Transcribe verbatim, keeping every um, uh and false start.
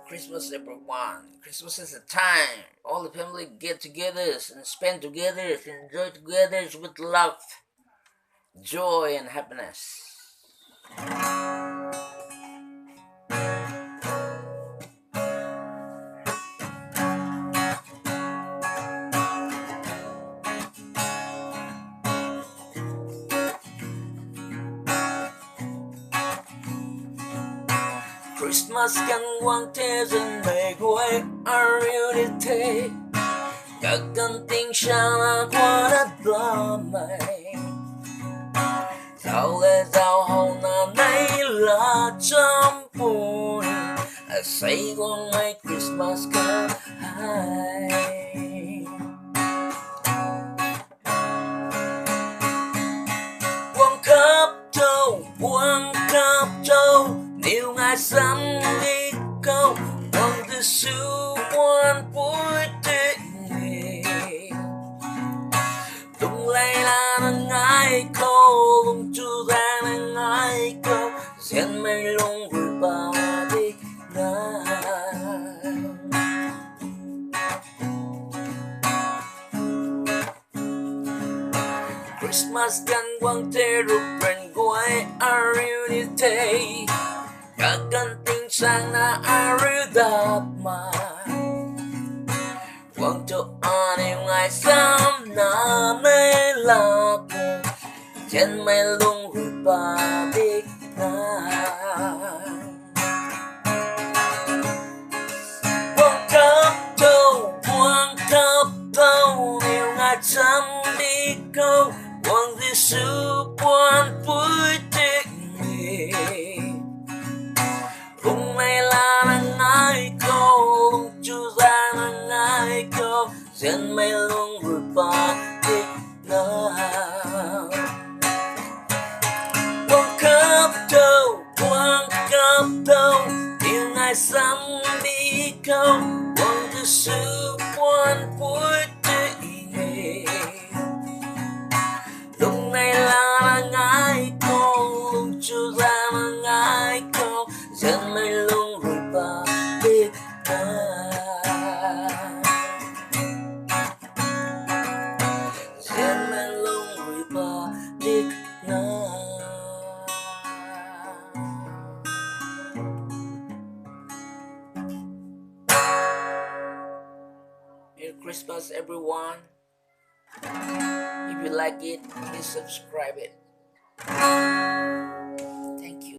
Christmas, everyone. Christmas is a time all the family get together and spend together, enjoy together with love, joy, and happiness. Christmas kan guang the, zanmei guay ariu ni the. Kaganv tingsaengna khwanna bammei, zauc le zauc howna nei la cham puni, asei guangmei Christmas kan hei. Guang kap tho, guang kap tho, niw ngai sam di khou, guang Jisu puan pui tei ni. Lunghlaic lana ngai khou, lungchu zaengna ngai khou, nzianmei lung rui padik na. Christmas kan guang the, ruprang guay ariu ni the. Kaganv tingsaengna ariu dat ma, guang thu aniw ngai samna mei lak, nzianmei lung rui padik na. Guang kap tho, guang kap tho, niw ngai sam di khou, guang Jisu puan pui tei ni. Lunghlaic lana ngai khou, lungchu zaengna ngai khou, nzianmei lung rui padik na. Guang kap tho, guang kap tho, niw ngai sam di khou, guang Jisu puan pui tei ni. Lunghlaic lana ngai khou, lungchu zaengna ngai khou, nzianmei lung rui padik na. Nzianmei lung rui padik na. Merry Christmas, everyone. If you like it, please subscribe it.